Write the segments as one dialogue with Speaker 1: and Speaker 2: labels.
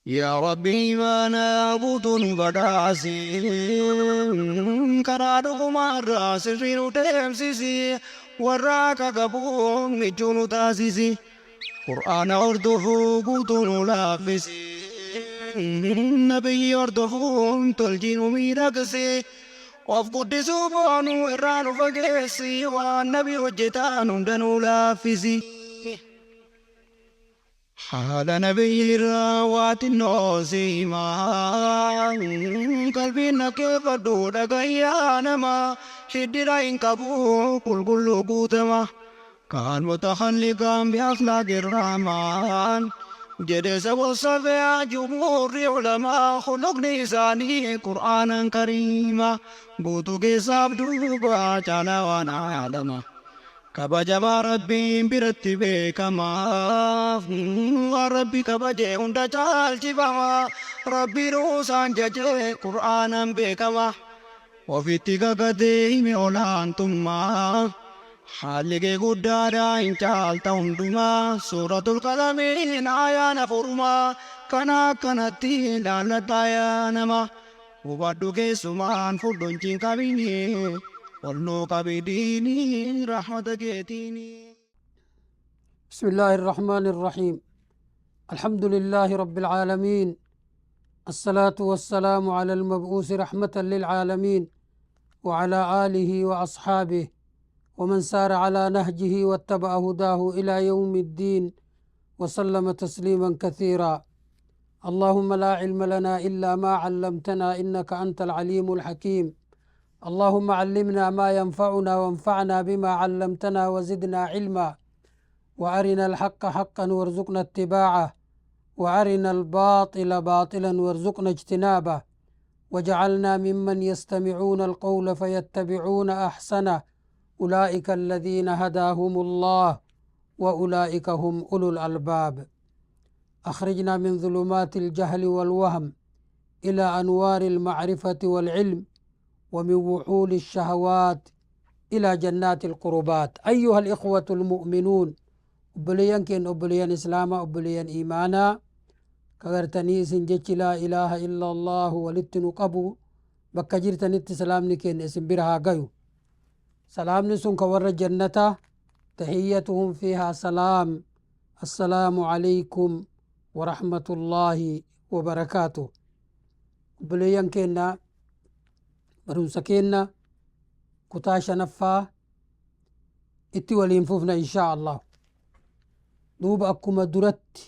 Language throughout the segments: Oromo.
Speaker 1: Yaa Rabbi imaana guutuu nu badhaasi, karaa dhugumaarraa sirrii nu deemsisi, warra haqa qabu michuu nu taasisi, Qur'aana hordofuu guutuu nu laaffisi, Nabiyyi hordofuun tolchii nu miidhagsi, of guddisuu boonuu irraa nu fageessi, waan nabi hojjetaan hunda nu laaffisi. Haala nabiyyi irraa waa xinnoo si hima, qalbiin dhaggeeffadhu dhagahi yaa nama, shiddira hin qabu qulqulluu guutama, kaan mutahalliqaan bi akhlaaqir rahmaan jedhe isa wasafe jumhuurri ulamaa, khuluqni isaanii qur'aanan kariima, guutuu keessaaf duuba caalaa waan aalama. Kabajamaa Rabbiin biratti beekama. Waan Rabbi kabaje hunda caalchifama. Rabbiinuu isaan jaje Qur'aanan beekama. Ofitti kakatee hime olaantummaa. Haalli kee guddaadha hin caalta hundumaa. Suuratul Qalamiin aayaan afurumaa. Kana akkanatti laalladhaa yaa nama. Hubadhu keessumaan fudhu hin cinqamini. Ol nuu qabi diinii rahmata keetiini.
Speaker 2: بسم الله الرحمن الرحيم. الحمد لله رب العالمين، الصلاة والسلام على المبعوث رحمة للعالمين، وعلى آله وأصحابه ومن سار على نهجه واتبع هداه إلى يوم الدين وسلم تسليما كثيرا. اللهم لا علم لنا إلا ما علمتنا إنك أنت العليم الحكيم. اللهم علمنا ما ينفعنا وانفعنا بما علمتنا وزدنا علما، وأرنا الحق حقا وارزقنا اتباعه، وأرنا الباطل باطلا وارزقنا اجتنابه، وجعلنا ممن يستمعون القول فيتبعون أحسنه، أولئك الذين هداهم الله وأولئك هم أولو الألباب. أخرجنا من ظلمات الجهل والوهم إلى أنوار المعرفة والعلم، ومن وحول الشهوات إلى جنات القربات. أيها الإخوة المؤمنون، obboleeyyan keenya, obboleeyyan islaamaa, obboleeyyan iimaanaa, ka gartanii isin jechi لا إله إلا الله walitti nu qabu, bakka jirtanitti salaamni keenya isin bira haa gayu. Salaamni sun ka warra jannata, تحيتهم فيها سلام. السلام عليكم ورحمة الله وبركاته. Obboleeyyan keenya, barumsa keenya kutaa shanaffaa itti waliin fufna إن شاء الله. Duuba akkuma duratti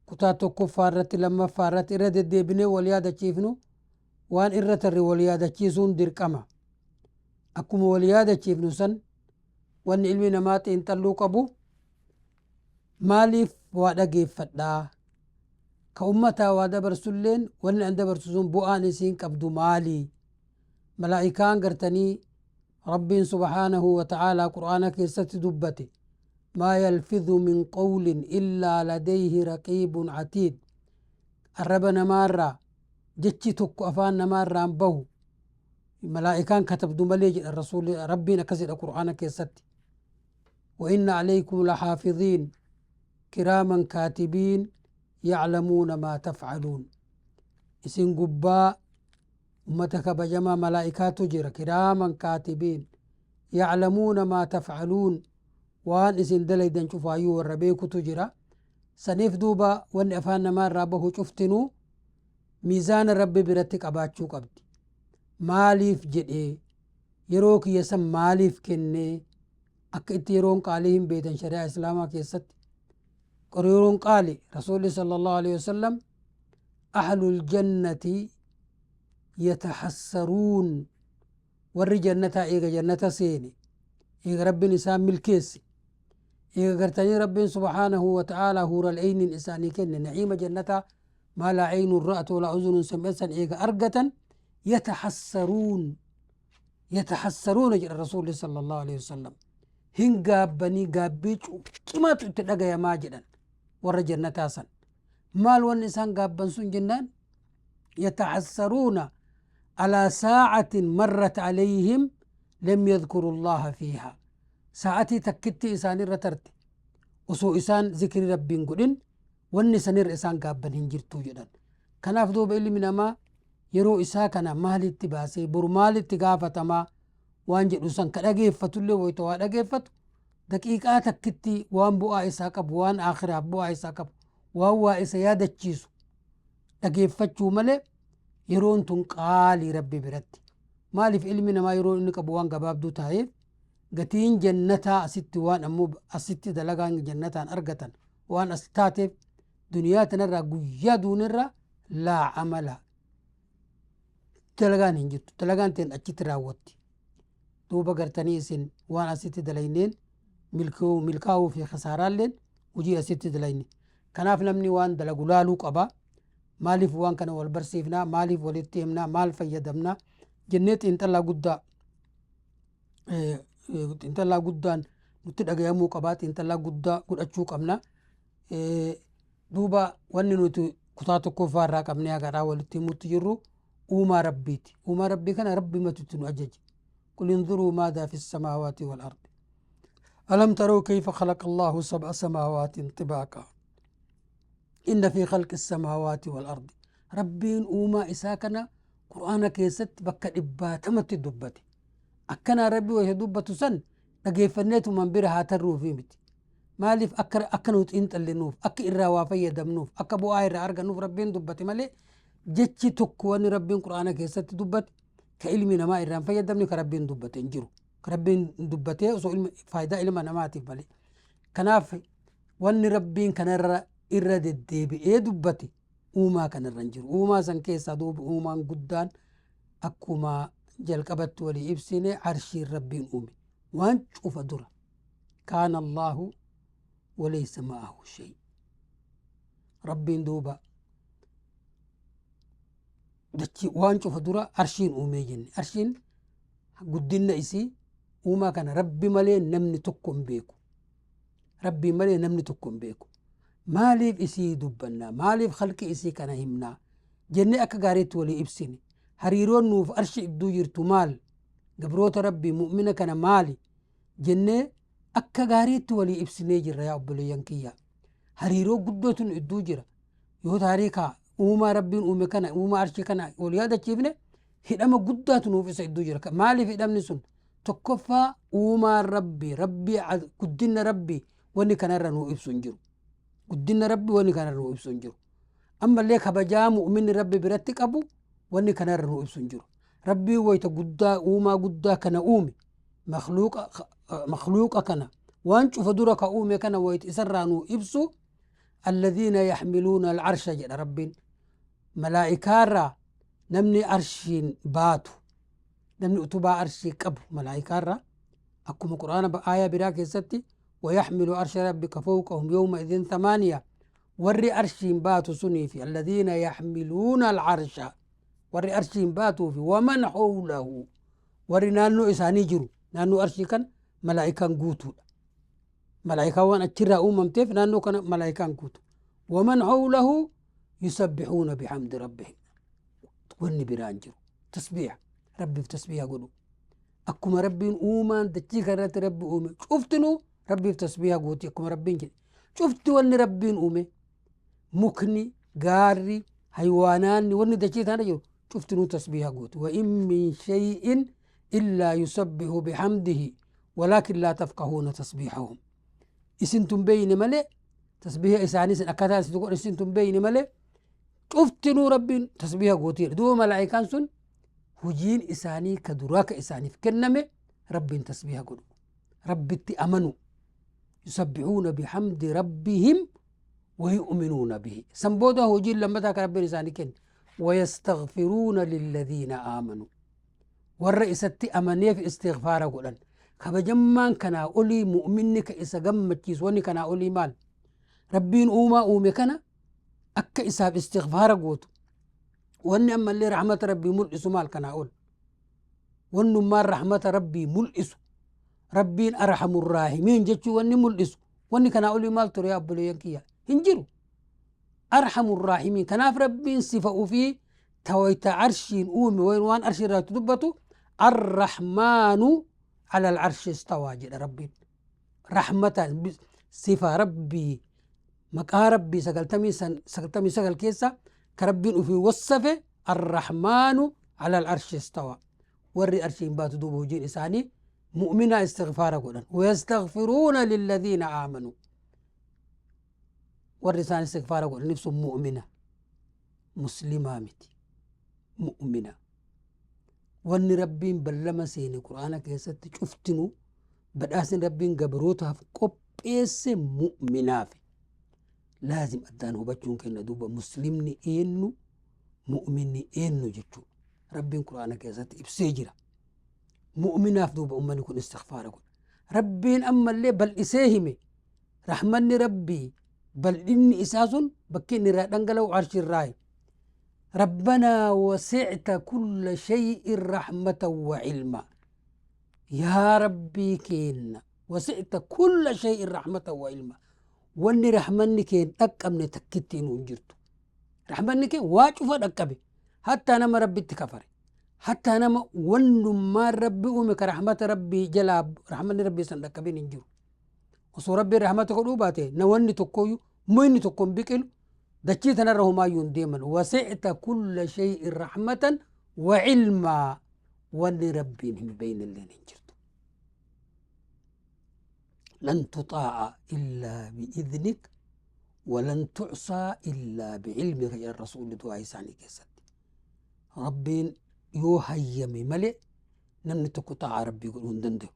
Speaker 2: kutaa tokkoffaa irratti, lammaffaa irratti irra deddeebinee wal yaadachiifnu, waan irra tarre wal yaadachiisuun dirqama. Akkuma wal yaadachiifnu san, wanni ilmi namaa xiinxalluu qabu, maaliif waa dhageeffadhaa, ka ummataa waa dabarsulleen, wanni an dabarsu sun bu'aan isiin qabdu maali? Malaa'ikaan gartanii Rabbiin سبحانه وتعالى qur'aana keessatti dubbate, ما يلفظ من قول إلا لديه رقيب عتيد. Arraba namaarraa jechi tokko afaan namaarraan bahu malaa'ikaan katabdu malee jedha rasuulli. Rabbiin akkas jedha qur'aana keessatti: وإن عليكم لحافظين كراما كاتبين يعلمون ما تفعلون. Isin gubbaa ummata kabajamaa malaa'ikaatu jira, كراما كاتبين يعلمون ما تفعلون. Waan isin dalaydan cufaayyuu warra beekutu jira. Saniif duuba wanni afaan namaarraa bahu cuftinuu miizaana Rabbi biratti qabaachuu qabdi. Maaliif jedhee, yeroo kiyya san maaliif kennee? Akka itti yeroon qaalii hin beetan. Shari'aa islaamaa keessatti yeroon qaali. Rasuulli صلى الله عليه وسلم أهل الجنة يتحسرون, warri jannataa eega jannata seene, eega Rabbiin isaan milkeesse, eega gartanii Rabbiin سبحانه وتعالى حور العين isaanii kenne, naciima jannataa ما لا عين رأت ولا أذن سمعت san eega argatan, يتحسرون, يتحسرون jedha rasuulli صلى الله عليه وسلم. Hin gaabbanii, gaabbii cimaatu itti dhagayamaa jedhan warra jannataa san. Maal wanni isaan gaabban sun jennaan, يتحسرون على ساعة مرت عليهم لم يذكروا الله فيها. Sa'atii takkitti isaan irra tarte osoo isaan zikri Rabbiin godhin. Wanni sanirra isaan gaabban hin jirtuu jedhan. Kanaaf duuba ilmi namaa yeroo isaa kana maalitti baasee boru maalitti gaafatamaa waan jedhu san ka dhageeffatullee wayita waa dhageeffatu daqiiqaa takkitti waan bu'aa isaa qabu, waan aakhiraaf bu'aa isaa qabu, waan waa isa yaadachiisu dhageeffachuu malee yeroon tun qaalii Rabbi biratti. Maaliif ilmi namaa yeroo inni qabu waan gabaabduu taa'eef gatiin jannataa asitti waan ammoo asitti dalagaan jannataan argatan waan as taateef duniyaa tanarraa guyyaa duunirraa laa amala dalagaan hin jirtu, dalagaan teen achitti raawwatti. Duuba gartanii isin waan asitti dalayneen milkaa'uu fi khasaaraalleen hojii asitti dalayne. Kanaaf namni waan dalagu laaluu qaba. Maaliif waan kana wal barsiifnaa, maaliif walitti himnaa, maal fayyadamnaa jennee xiinxallaa guddaa xiinxallaa guddaan nutti dhagayamuu qabaa, xiinxallaa guddaa godhachuu qabna. Duuba wanni nuti kutaa tokkoffaa irraa qabnee hagaadhaa walitti himutti jirru uumaa Rabbiiti. Uumaa Rabbii kana Rabbi matutti nu ajaje. Qul inzuruu maadaa fi samaawaati wal ardi. Alam taruu kayfa khalaqa Allahu sab'a samaawaatin xibaaqa. Inna fi khalqi samaawaati wal ardi. Rabbiin uumaa isaa kana Qur'aana keessatti bakka dhibbaatamatti dubbate. Akkanaa Rabbi wayita dubbatu san dhageeffanneetumaan bira haa tarruufi miti. Maaliif akka nu xiinxallinuuf, akka irraa waa fayyadamnuuf, akka bu'aa irraa argannuuf Rabbiin dubbate malee jechi tokko wanni Rabbiin Qur'aana keessatti dubbate ka ilmi namaa irraa hin fayyadamne ka Rabbiin dubbate hin jiru. Ka Rabbiin dubbatee osoo ilma faayidaa ilma namaatiif malee. Kanaaf wanni Rabbiin kanarra irra deddeebi'ee dubbate uumaa kanarra hin jiru. Uumaa san keessaa duuba uumaan guddaan akkuma jalqabatti walii ibsine arshiin Rabbiin uume. Waan cufa dura. Kaana Allaahu walaysa ma'ahu shay. Rabbiin duuba dachii waan cufa dura arshiin uumee jenne. Arshiin guddinna isii uumaa kana Rabbi malee namni tokko hin beeku. Rabbii malee namni tokko hin beeku. Maaliif isii dubbannaa? Maaliif khalqi isii kana himnaa? Jennee akka gaariitti walii ibsine. Hariiroon nuuf arshi idduu jirtu maal? Gabroota Rabbii mu'mina kana maali? Jennee akka gaariitti walii ibsinee jirra yaa obboleeyyan kiyya. Hariiroo guddootu nu idduu jira. Yoo taariikaa uumaa Rabbiin uume kana uumaa arshii kana wal yaadachiifne hidhama guddaatu nuuf isa idduu jira. Maaliif hidhamni sun? Tokkoffaa uumaan Rabbii, Rabbii guddinna Rabbii wanni kanarra nuu ibsu hin jiru. Guddinna Rabbii wanni kanarra nuu ibsu hin jiru. Ammallee kabajaa mu'minni Rabbi biratti qabu wanni kanarra nuu ibsu hin jiru. Rabbiin wayita guddaa uumaa guddaa kana uume makhluuqa kana waan cufa dura ka uume kana wayita isarraa nuu ibsu alladhiina yaxmiluuna alcarsha jedha Rabbiin. Malaa'ikaarraa namni arshiin baatu, namni utubaa arshii qabu malaa'ikaarraa akkuma Qur'aana aayaa biraa keessatti wayaxmilu arsha rabbika fawqahum yawma idhin thamaaniya warri arshiin baatu sunii fi alladhiina yaxmiluuna alcarsha warri arshiin baatuu fi waman hawlahu warri naannoo isaanii jiru naannoo arshii kan malaa'ikaan guutuudha. Malaa'ikaan waan achirraa uumamteef naannoo kana malaa'ikaan guutu. Waman hawlahu yusabbixuuna bihamdi rabbihim. Wanni biraan jiru tasbiiha Rabbiif tasbiiha godhu. Akkuma Rabbiin uumaan dachii kanarratti Rabbi uume cuftinuu Rabbiif tasbiiha gooti akkuma Rabbiin jedhe. Cufti wanni Rabbiin uume mukni, gaarri, haywaanaanni wanni dachii tana jiru cuftinuu tasbiiha gooti. Wa in min shay'in illaa yusabbihu bihamdihi walaakin laa tafqahuuna tasbiihahum. Isin tun beeyne malee tasbiiha isaanii san akkataa isin godhan isin tun beeyne malee cuftinuu Rabbiin tasbiiha gootii jedhe. Duuba malaa'ikaan sun hojiin isaanii ka duraa ka isaaniif kenname Rabbiin tasbiiha godhu. Rabbitti amanu. Yusabbihuuna bihamdi rabbihim wa yu'minuuna bihi. San booda hojiin lammataa ka Rabbiin isaanii kenne. Wayastaghfiruuna lilladhiina aamanu. Warra isatti amaneef istighfaara godhan. Kabajammaan kanaa olii mu'minni ka isa gammachiisu wanni kanaa olii maal? Rabbiin uumaa uume kana akka isaaf istighfaara gootu. Wanni ammallee rahmata Rabbii mul'isu maal kanaa ol? Wannummaan rahmata Rabbii mul'isu. Rabbiin arhamurraahimiin jechuu wanni mul'isu. Wanni kanaa olii maal ture yaa obboleeyyan kiyya? Hin jiru. Arhamurraahimiin. Kanaaf Rabbiin sifa ufii tawayta arshiin uume waan arshii irraa dubbatu arrahmaanu ala al'arshi istawaa jedha Rabbiin. Rahmata sifa Rabbii Maqaa Rabbii 99 keessa ka Rabbiin ufii wassafe arrahmaanu ala al'arshi istawa. Warri arshiin baatu duuba hojiin isaanii mu'minaa istighfaara godhan. Wayastaghfiruuna lilladhiina aamanuu. Warri isaan istighfaara godhaniif sun mu'mina, muslimaa miti, mu'mina. Wanni Rabbiin ballama seene Qur'aana keessatti cuftinu, badhaasni Rabbiin gabrootaaf qopheesse mu'minaafi. Laazim addaan hubachuun kenna duuba muslimni eenyu, mu'minni eenyu jechuu Rabbiin Qur'aana keessatti ibsee jira. Mu'minaaf duuba ummanni kun istighfaara godha. Rabbiin ammallee bal'isee hime. Rahmanni Rabbii bal'inni isaa sun bakki inni irraa dhangala'u arshi irraayi. Rabbanaa wasi'ta kulla shay'in rahmatan wa ilma. Yaa Rabbii keenna, wasi'ta kulla shay'in rahmatan wa ilma. Wanni rahmanni kee hin dhaqqabne takkittiin hin jirtu. Rahmanni kee waa cufa dhaqqabe. Hattaa nama Rabbitti kafare. Hattaa nama wannummaan Rabbi uume ka rahmata Rabbii jalaa rahmanni Rabbii san dhaqqabin hin jiru. Osoo Rabbiin rahmata godhuu baate na wanni tokkoyyuu muyni tokko hin biqilu, dachii tanarra homaayyuu hin deeman. Wasi'ta kulla shay'in rahmatan wa ilmaa. Wanni Rabbiin hin beeyne illeen hin jirtu. Lan tuxaa'a illaa bi'idnik walan tucsaa illaa bi'ilmika jedhan Rasuulli du'aa isaanii keessatti. Rabbiin yoo hayyame malee namni tokko xaa'aa Rabbii godhuu hin danda'u.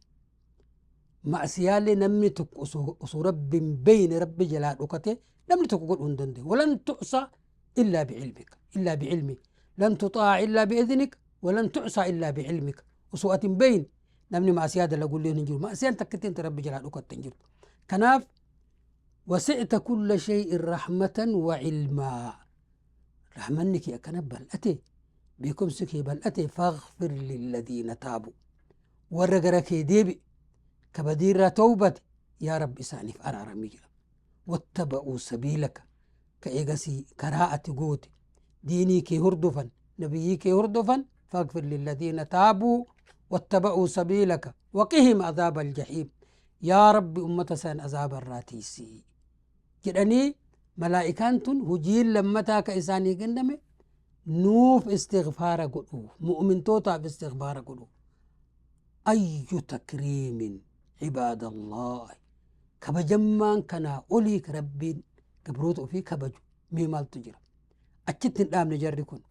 Speaker 2: Ma'siyaalee namni tokko osoo Rabbi hin beeyne Rabbi jalaa dhokate namni tokko godhuu hin danda'u. Walan tucsaa illaa bi'ilmika illaa bi'ilmik. Lan tuxaa'a illaa bi'idnik walan tucsaa illaa bi'ilmika. Osoo ati hin beeyne namni ma'siyaa dalagullee hin jiru. Ma'siyaan takkittiin Rabbi jalaa dhokatte hin jirtu. Kanaaf wasi'ta kulla shay'in rahmatan wa ilmaa. Rahmanni kee akkana bal'ate, beekumsi kee bal'ate, faghfir lilladiina taabu. Warra gara kee deebi'e ka badiirraa tawbate yaa Rabbi isaaniif araarami jedha. Wattaba'uu sabiilaka, ka eegasii karaa ati goote diinii kee hordofan, nabiyyii kee hordofan. Faghfir lilladiina taabuu wattaba'uu sabiilaka waqihim azaaba aljahiim. Yaa Rabbi, ummata san azaaba irraa tiisii jedhanii. Malaa'ikaan tun hujiin lammataa ka isaanii kenname nuuf istighfaara godhu, mu'mintootaaf istighfaara godhu. Ayyu takriimin cibaadallahi, kabajammaan kanaa olii ka Rabbiin gabroota ofii kabaju mee maaltu jira? Achitti hin dhaabne jarri kun.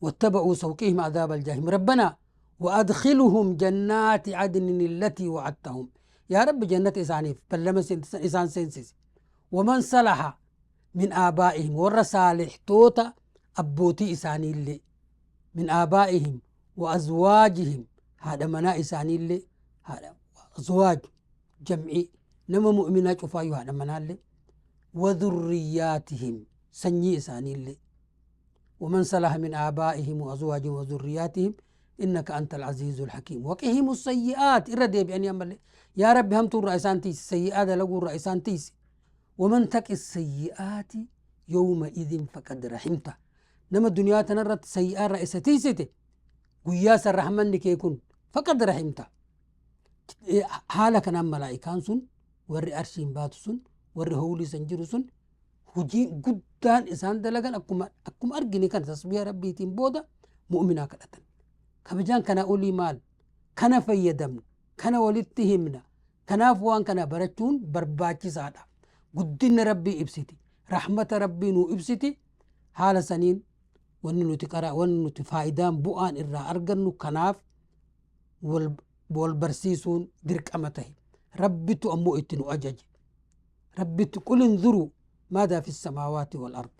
Speaker 2: واتبعوا سوقهم عذاب الجحيم. ربنا وأدخلهم جنات عدن التي وعدتهم. يا رب جنة إسانيف بل لما إسان سينسيس. ومن صلح من آبائهم، ور صالح توتا أبوتي إساني اللي من آبائهم وأزواجهم، هذا منا إساني اللي هذا أزواج جمعي نما مؤمنات شفايو هذا منا اللي وذرياتهم سني إساني اللي. ومن صلح من آبائهم وأزواجهم وذرياتهم إنك أنت العزيز الحكيم وقهم السيئات. إردي بأن يعمل يا رب هم تور رئيسان تيس السيئات لقوا رئيسان تيس. ومن تك السيئات يومئذ فقد رحمته. نما الدنيا تنرت سيئات رئيسة تيسته قياس الرحمن لكي يكون فقد رحمته. حالك نام ملائكان سن وري أرشين بات سن وري هولي سنجر سن hujii guddaan isaan dalagan akkuma argine kana tasbiha Rabbiitiin booda mu'minaa kadhatan. Kabajaan kana olii maal? Kana fayyadamna, kana walitti himna. Kanaaf waan kana barachuun barbaachisaadha. Guddina Rabbii ibsiti, rahmata Rabbii nuu ibsiti. Haala saniin wanni nuti qara, wanni nuti faayidaan bu'aan irraa argannu, kanaaf wal barsiisuun dirqama tahe. Rabbitu ammoo itti nu ajaje. Rabbitu qul inzuruu maadaa fi samaawaati wal ard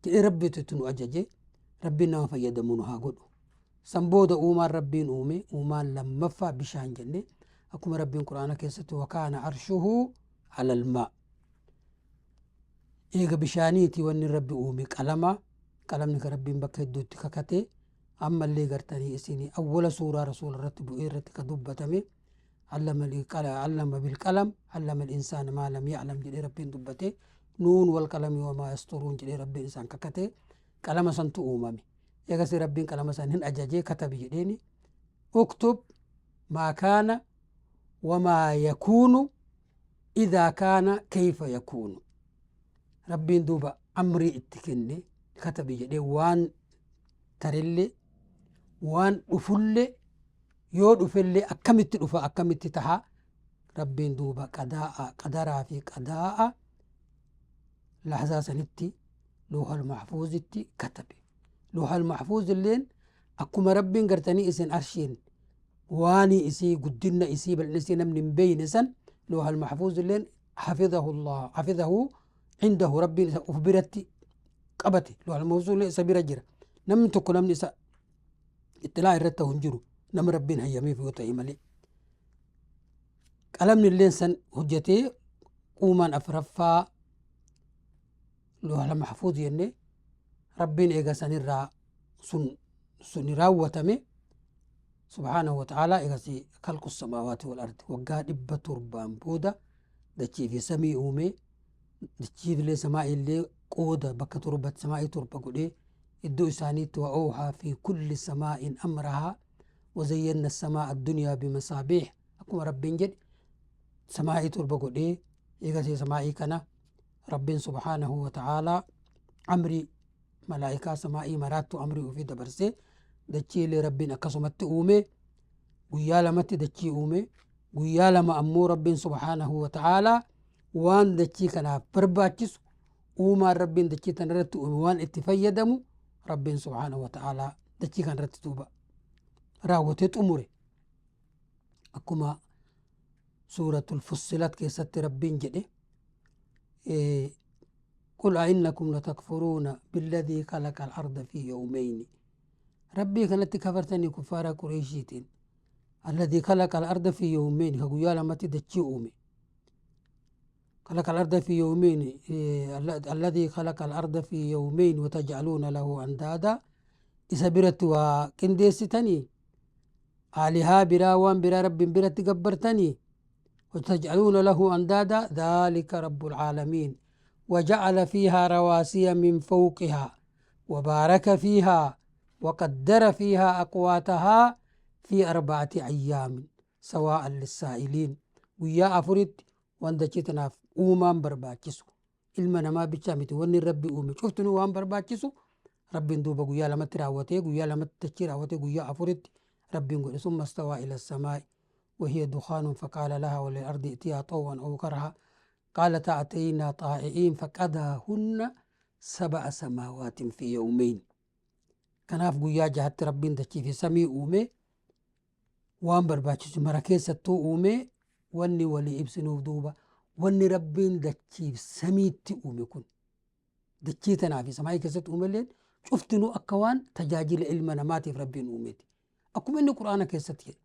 Speaker 2: jedhee Rabbitu itti nu ajaje. Rabbiin nama fayyadamu nu haa godhu. San booda uumaan Rabbiin uume uumaan lammaffaa bishaan jenne. Akkuma Rabbiin Qur'aana keessatti wakaana arshuhu alal maa. Eega bishaaniiti wanni Rabbi uume qalama. Qalamni ka Rabbiin bakka hedduutti kakate ammallee gartanii isin awwala suuraa Rasuula irratti bu'ee irratti ka dubbatame allama bilqalam, allama al-insaana maa lam ya'lam jedhee Rabbiin dubbate. Nuun wal qalami wamaa yasturuun jedhee Rabbiin isaan kakate. Qalama santu uumame. Eegasi Rabbiin qalama san hin ajajee, katabi jedheeni, uktub maa kaana wamaa yakuunu. إذا كان كيف يكون. ربين دوبا أمري اتكني كتب جدي وان ترلي وان أفلي يود أفلي أكمت أفا أكمت تها. ربين دوبا قضاء قدرا في قضاء لحظة سنتي لوح المحفوظ كتب لوح المحفوظ اللين أكما ربين قرتني إسن أرشين واني إسي قدنا إسي بل نسي نمن بين سن لوح المحفوظ اللين حفظه الله حفظه عنده ربي أخبرتي قبتي لوح المحفوظ اللين سبير جرا نم تكون نم نسا اطلاع الرته هنجرو نم ربين هيامي في وطعي ملي قلمني اللين سن هجتي قومان أفرفا لوح المحفوظ يني ربين إيغا سنرا سن راوتمي سبحانه وتعالى إيغا خلق السماوات والأرض وقاد إبا تربان بودا دتشي في سمي أومي دتشي في اللي سماء اللي قودة بك تربة سماء تربة قولي الدو إسانيت وأوحى في كل سماء أمرها وزينا السماء الدنيا بمصابيح أكو ربين جد سماء تربة قولي إيغا سماء كنا ربين سبحانه وتعالى أمري ملائكة سمائي مرات أمري وفي دبرسي دتشي لي ربين أكسمت أومي ويا لمت دتشي أومي ويا لما أمو ربين سبحانه وتعالى وان دتشي كنا برباتشس وما ربين دتشي تنرت أومي وان اتفيدمو ربين سبحانه وتعالى دتشي كان رت توبة راوتت أموري أكما سورة الفصلت كيست ربين جدي إيه قل أئنكم لتكفرون بالذي خلق الأرض في يومين ربي كانت كفرتني كفار قريشيتين الذي خلق الأرض في يومين كقويا لما تدتشي أومي خلق الأرض في يومين إيه الذي خلق الأرض في يومين وتجعلون له أندادا إسبرت وكنديستني آلها برا وان برا رب برا تقبرتني وتجعلون له أندادا ذلك رب العالمين وجعل فيها رواسي من فوقها وبارك فيها وقدر فيها أقواتها في 4 أيام سواء للسائلين ويا أفرد واندشتنا أومان برباكسو إلما ما بيشامت وني ربي أومي شفتني وان برباكسو ربي ندوبا ويا لما تراوتي ويا لما تشيراوتي ويا أفرد ربي نقول ثم استوى إلى السماء وهي دخان فقال لها وللأرض ائتيا طوعا أو كرها قالت أتينا طائعين فقضاهن 7 سماوات في يومين كناف قويا جهت ربين دشي في سمي أومي وان برباچس مركز تو أومي واني ولي إبسنو دوبا واني ربين دشي في سمي تي أومي كن دشي تنافي سماي كست أومي لين شفتنو أكوان تجاجل علمنا ماتي في ربين أوميتي أكو مني قرآن كيستي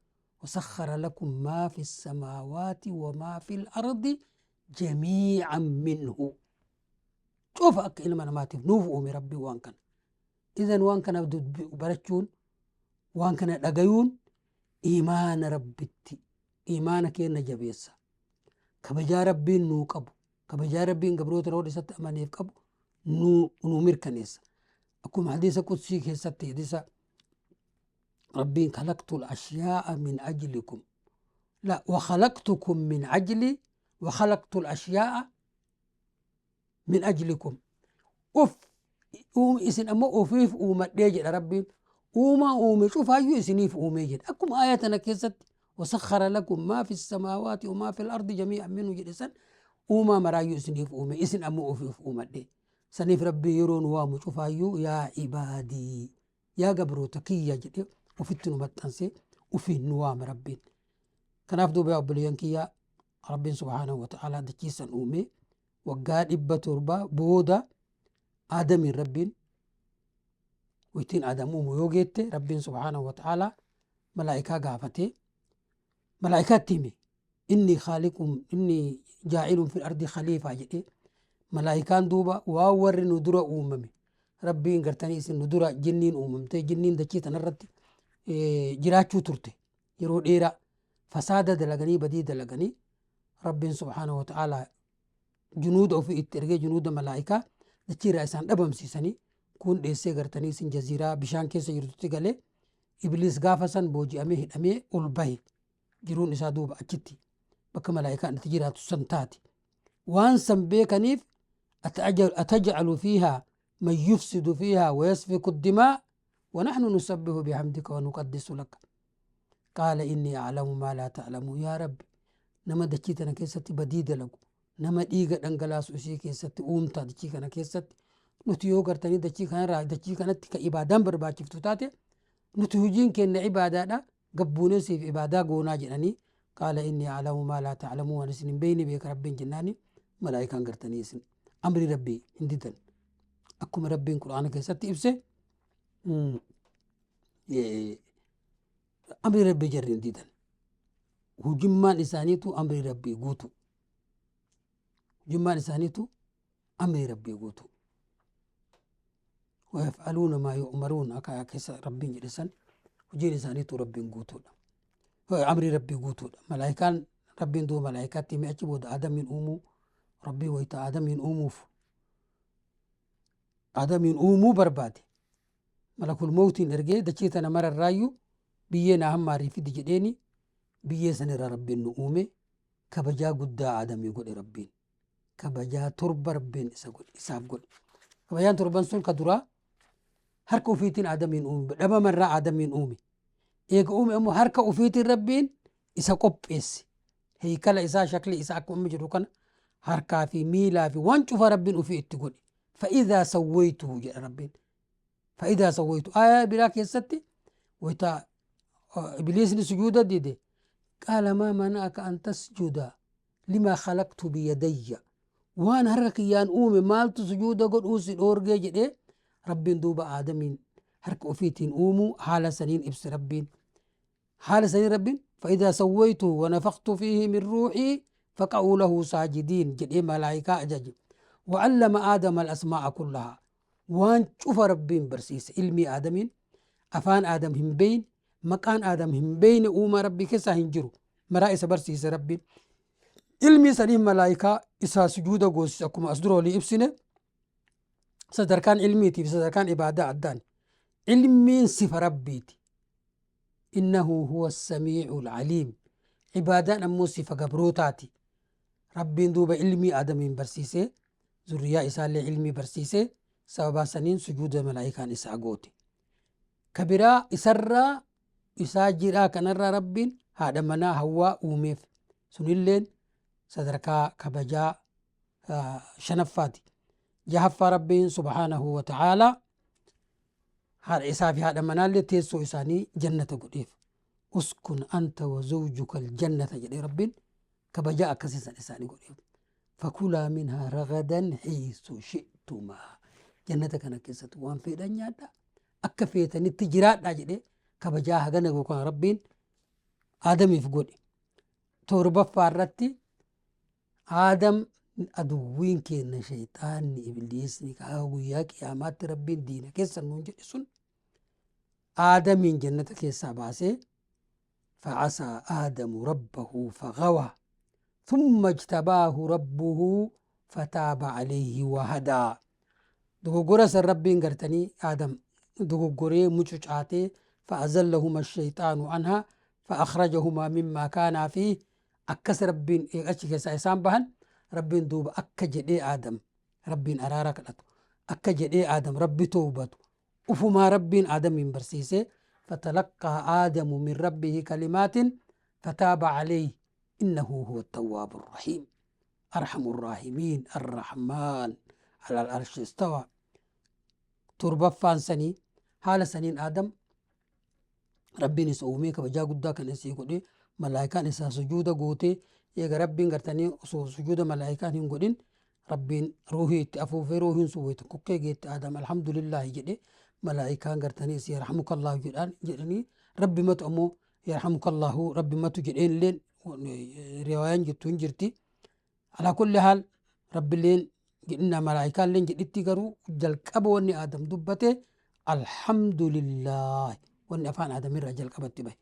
Speaker 2: وسخر لكم ما في السماوات وما في الأرض جميعا منه شوف أك إلما ماتي نوف أومي ربي وان كان إذن وان كان برشون وان كان دقيون إيمان ربتي إيمانك نجبيسا كبجا ربي نو قبو كبجا ربي قبروت رود ست أمانيف قبو نو نو مركنيسا أكو حديث قدسي كيستي حديث ربي خلقت الأشياء من أجلكم لا وخلقتكم من أجلي وخلقت الأشياء من أجلكم أوف أوم إسن أما أوفيف أوم ديجي ربي أوما أومي شوف هايو إسنيف أومي جد أكم آياتنا كيست وسخر لكم ما في السماوات وما في الأرض جميعا منه جلسا أوما مرايو إسنيف أومي إسن أما أوفيف أوما دي سنيف ربي يرون وامو شوف هايو يا عبادي يا قبرو تكيا جدي وفتنو متنسي وفي نوام ربي كناف دوبي أبليانكيا ربي سبحانه وتعالى دكيسا أومي وقال إبا تربة بودا آدم ربي ويتين آدم أومي يوجيت ربي سبحانه وتعالى ملائكة قافتي ملائكة تيمي إني خالق إني جاعل في الأرض خليفة جدي ملائكة دوبا واور ندرة أممي ربي إنقرتني سن ندرة جنين أممتي جنين دكيت نرتي جراچو ترتي يرو ديرا فسادة دلغني بدي دلغني ربي سبحانه وتعالى جنود أو في إترجع جنود ملائكة دكتي رئيسان أبم سيسني كون ديسة قرتني سن جزيرة بشان كيس يرتي قلي إبليس غافسن بوجي أمي أمي أولباي جرون إسادوب أكتي Bakka malaayikaan itti jiraatu san taate. Waan san beekaniif ataj'alu fiihaa man yufsidu fiihaa wayasfiku dimaa ونحن نسبح بحمدك ونقدس لك. قال إني أعلم ما لا تعلمون. يا رب nama dachii tana keessatti badii dalagu, nama dhiiga dhangalaasu isii keessatti uumta. Dachii kana keessatti nuti yoo gartanii dachii kanarraa dachii kanatti ka ibaadaan barbaachiftu taate, nuti hojiin keenya ibaadaadha, gabbuunee siif ibaadaa goonaa jedhanii. قال إني أعلم ما لا تعلمون, waan isin hin beeyne beeka Rabbiin jennaani malaayikaan gartanii isin amri Rabbii hin didan. Akkuma Rabbiin Qur'aana keessatti ibse, amri Rabbii jarri hin didan. Hujummaan isaaniitu amri Rabbii guutu, hujummaan isaaniitu amri Rabbii guutu. ويفعلون ما يؤمرون akka keessa Rabbiin jedhe san, hojiin isaaniitu Rabbiin guutuudha, amri Rabbii guutuudha. Malaayikaan Rabbiin duuba malaayikaatti hime. Achi booda Aadamiin uumuu Rabbii, wayita Aadamiin uumuuf, Aadamiin uumuu barbaade, malakul mawtiin ergee dachii tana mararraayyuu biyyee naa hammaarii fidi jedheeni. Biyyee sanirra Rabbiin nu uume. Kabajaa guddaa Aadamii godhe Rabbiin. Kabajaa torba Rabbiin isa godhe, isaaf godhe. Kabajaan torban sun ka duraa harka ufiitiin Aadamiin uume, dhabamarraa Aadamiin uume. Eega uume ammoo harka ufiitiin Rabbiin isa qopheesse. Heykala isaa, shakli isaa akkuma amma jedhu kana, harkaa fi miilaa fi waan cufa Rabbiin ufii itti godhe. فإذا سويته jedha Rabbiin. فإذا سويته aayaa biraa keessatti wayta Ibliisni sujuuda dide, قال ما منعك أن تسجد لما خلقت بيدي, waan harka kiyyaan uume maaltu sujuuda godhuu si dhoorgee jedhee. Rabbiin duuba Aadamiin harka ofiitiin uumuu haala saniin ibse Rabbiin. Haala saniin Rabbiin فإذا سويته ونفخت فيه من روحي فقعوا له ساجدين jedhee malaayikaa ajaje. وعلم آدم الأسماء كلها, waan cufa Rabbiin barsiise. Ilmii Aadamiin afaan Aadam hin beeyne, maqaan Aadam hin beeyne uumaa Rabbii keessaa hin jiru. Maraa isa barsiise Rabbiin. Ilmii saniif malaayikaa isaa sujuuda goosise. Akkuma as dura walii ibsine, sadarkaan ilmiitiif sadarkaan ibaadaa addaan. Ilmiin sifa Rabbiiti, إنه هو السميع العليم. Ibaadaan ammoo sifa gabrootaati. Rabbiin duuba ilmii Aadamiin barsiisee, zurriyaa isaallee ilmii barsiisee, sababaa saniin sujuuda malaayikaan isaa goote. Ka biraa isarraa isaa jiraa kanarraa Rabbiin haadha manaa Hawwaa uumeef. Sunilleen sadarkaa kabajaa shanaffaati. Jahaffaa, Rabbiin سبحانه وتعالى haadha isaa fi haadha manaallee teessoo isaanii jannata godheef. أسكن أنت وزوجك الجنة jedhee Rabbiin kabajaa akkasiisan isaanii godheef. فكلا منها رغدا حيث شئتما, jannata kana keessatti waan fedhan nyaadha, akka feetanitti jiraadha jedhee kabajaa hagana yookaan Rabbiin Aadamiif godhe. Torbaffaa irratti Aadam aduwwiin keenya shayxaanni Ibliisni kaa guyyaa qiyaamaatti Rabbiin diina keessa nuun jedhe sun Aadamiin jannata keessaa baasee, فعصى آدم ربه فغوى ثم اجتباه ربه فتاب عليه وهدى. Dogoggora san Rabbiin gartanii Aadam dogoggoree mucucaatee, فأزلهما الشيطان عنها فأخرجهما مما كانا فيه. Akkas Rabbiin achi keessaa isaan bahan. Rabbiin duuba akka jedhee Aadam Rabbiin araara kadhatu, akka jedhee Aadam Rabbi toobatu ufumaa Rabbiin Aadamiin barsiisee. فتلقى آدم من ربه كلمات فتاب عليه إنه هو التواب الرحيم. أرحم الراحمين، الرحمن على العرش استوى. Torbaffaan sanii haala saniin Aadam Rabbiin isa uumee kabajaa guddaa kan isii godhe, malaayikaan isaa sujuuda gootee. Eega Rabbiin gartanii osoo sujuuda malaayikaan hin godhin Rabbiin ruuhii itti afuufee, ruuhiin sun wayita kokkee geette, Aadam الحمد لله jedhe. Malaayikaan gartanii isii يرحمك الله jedhaan jedhanii, Rabbi matu ammoo يرحمك الله Rabbi matu jedheen illeen riwaayaan jettu hin jirti. على كل حال Rabbileen jedhinaa malaayikaan jedhitti, garuu jalqaba wanni Aadam dubbate الحمد لله. Wanni afaan Aadamirraa jalqabatti bahe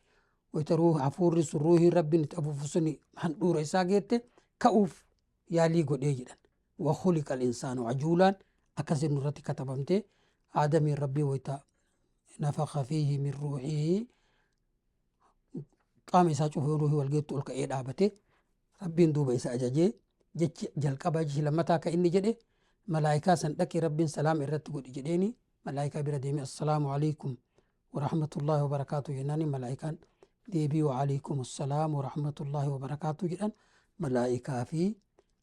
Speaker 2: wayita ruuh hafuurri sun, ruuhiin Rabbiin itti afuufu suni handhuura isaa geette, ka'uuf yaalii godhee jedhan. وخلق الإنسان عجولا akkasin nurratti katabamte. Aadamiin Rabbii wayita نفخ فيه من روحه qaama isaa cufee ruuhii wal geettu ol ka'ee dhaabate. Rabbiin duuba isa ajajee jechi jalqabaa jechi lammataa ka inni jedhe malaayikaa san dhaqi Rabbiin salaama irratti godhi jedheeni. Malaayikaa bira deemee assalaamu alaikum warahmatullaahi wabarakaatu jennaani, malaayikaan deebii waalaikum assalaam warahmatullaahi wabarakaatu jedhan. Malaayikaa fi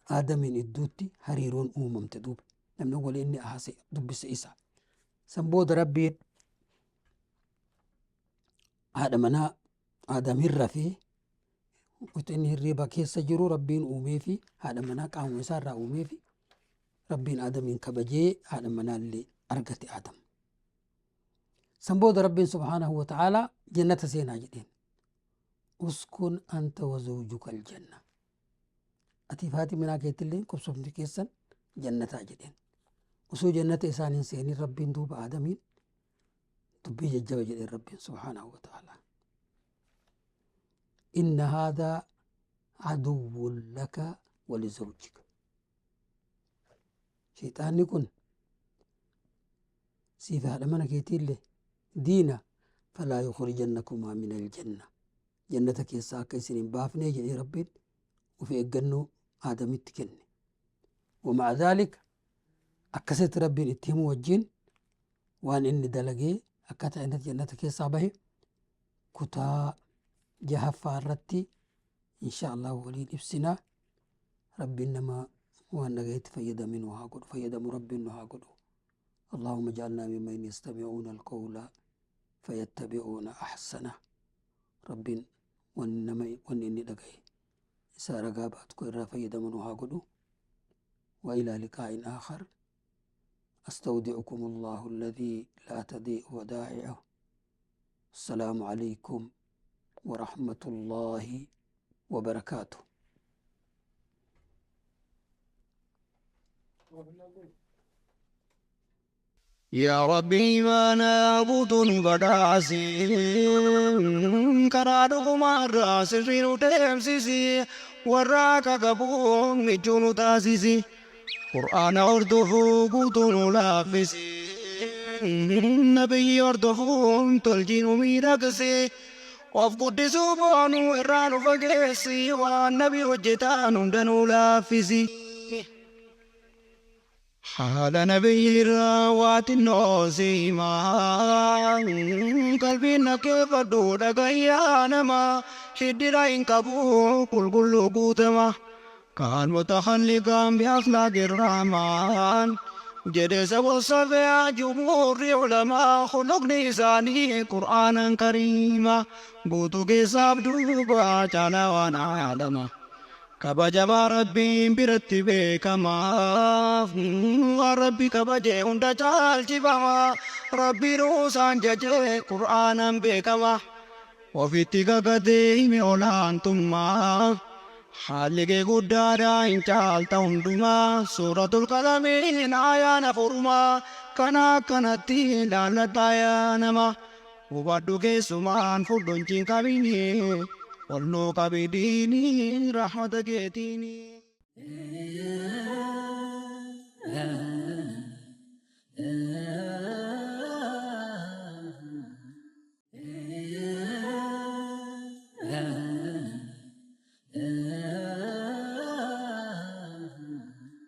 Speaker 2: Aadamiin idduutti hariiroon uumamte. Duuba namni wali inni haase dubbise isa. San booda Rabbiin haadha manaa Aadam hin rafee, utuu inni hirriiba keessa jiru Rabbiin uumee fi haadha manaa qaamuma isaa irraa uumee fi Rabbiin Aadamiin kabajee haadha manaa illee argate Aadam. San booda Rabbiin subhaanahu wa ta'aalaa jannata seenaa jedheen. Uskun anta wa zawjuka aljanna. Atiif haati manaa keetillee qubsumti keessan jannataa jedheen. Osoo jannata isaan hin seenin Rabbiin duuba Aadamiin dubbii jajjaba jedheen Rabbiin subhaanahu wa ta'aalaa. Inna haadhaa aduwwun laka wa lizawjika. Shayxaanni kun siif haadha mana keetiillee diina, falaa yukhrijannakumaa min aljanna. Jannata keessaa akka isin hin baafnee jedhee Rabbiin of eeggannoo Aadamitti kenne. Wama'a dhaalika akkasitti Rabbiin itti himuu wajjin waan inni dalagee akkaataa inni jannata keessaa bahe kutaa jahaffaa irratti insha Allah waliin ibsina. Rabbiin nama waan dhagayetti fayyadame nu haa godhu, fayyadamu Rabbiin nu haa godhu. اللهم اجعلنا ممن يستمعون القول فيتبعون أحسنه. ربين وانما وانني دغاي isa ragaa baatu irraa fayyadamu nu haa godhu. وإلى لقاء آخر أستودعكم الله الذي لا تضيع ودائعه. السلام عليكم ورحمة الله وبركاته.
Speaker 1: يا ربي ما نعبد بداسي karaa dhugumaarraa sirrii nu deemsisi, warra akka qabuun michuu nu taasisi, Qur'aana hordofuu guutuu nu laaffisi, nabiyyi hordofuun tolchii nu miidhagsi, of guddisuu boonu irraa nu fageessi, waan nabi hojjetaan hunda nu laaffisi. Haala nabiyyiirraa waa xinnoo si himaa, qalbiin dhaggeeffadhu dhagayyaa nama shiddira hin qabu qulqulluu guutama. Kaan mutahalliqaan bi akhlaaqi rahmaan jedhe isa wasafee jumhuurri ulamaa, khuluqni isaanii Qur'aanan kariima guutuu keessaaf duuba caalaa waan aalama kabajamaa Rabbiin biratti beekamaaf, waan Rabbi kabaje hunda caalchifama, Rabbiin isaan jajee Qur'aanan beekama, ofitti kakatee hime olaantummaa, haalli kee guddaadha hin caalta hundumaa, suuratul qalamiin ayaan afurumaa kana akkanatti laalladhaa yaa nama hubadhu, keessumaan fudhu hin cinqabini, ol nuu qabi diinii rahmata keetiini.